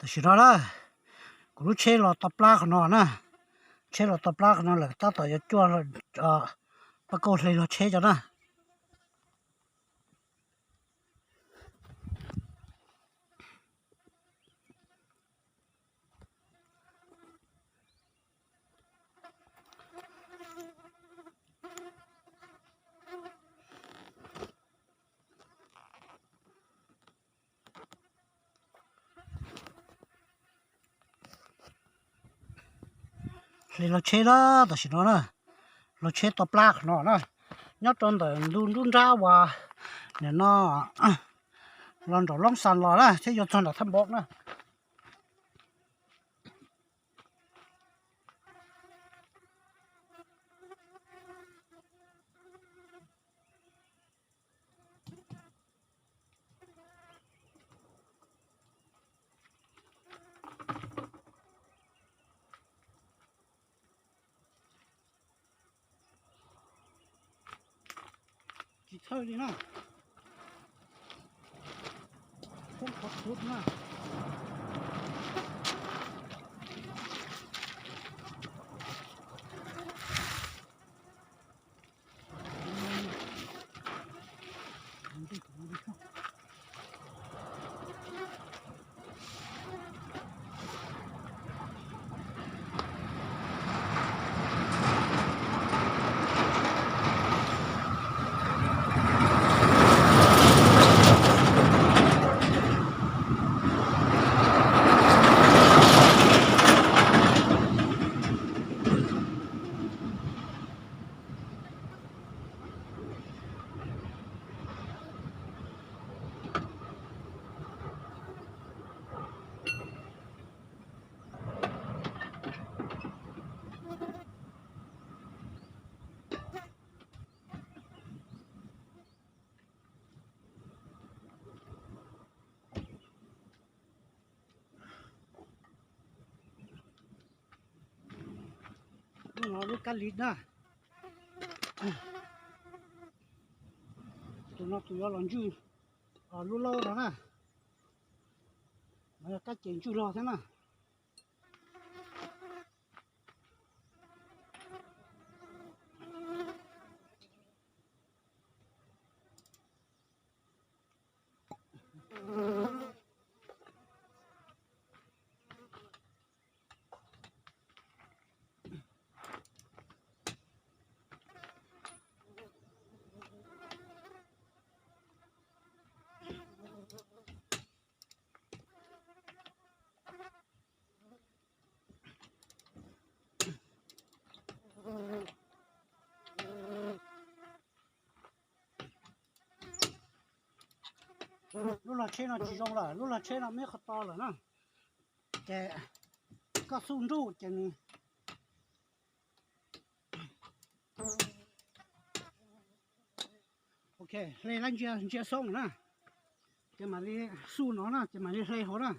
Tam sim no na, kuv lub tsheb los tau plab qhov no na. Tsheb los tau plab qhov no lawm, tab tom yuav cuaj pab kauj hle los tsheb cov na. Hle los tsheb na, tam sim no na, los tsheb tau plab qhov no na, nyob rau ntawm ntu nruab nrab uas nim no los nraum Loob Xas los na thiab yuav txog nram Thaj Npov na. Tsis txhawj li na. Poob qhov txhua na. Lub no lub kab li na. Tus no tus yuav los ntswj lub laub no na. No yog kab ces ntswj log thiab na. Lub lag tsheb no tsis zoo lawm, lub lag tsheb no meb qhov to lawm na. Ces koj xuj nruj ces nws Ok, hle lab ntsia ntsia xoob na. Ces mam li xuj no na, ces mam li hle hauv na.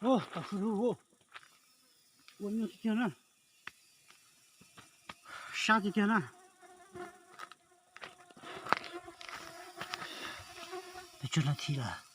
Tam sim no ua nyuaj tiag tiag na, sab tiag tiag na. Peb tsawg nas this lawm?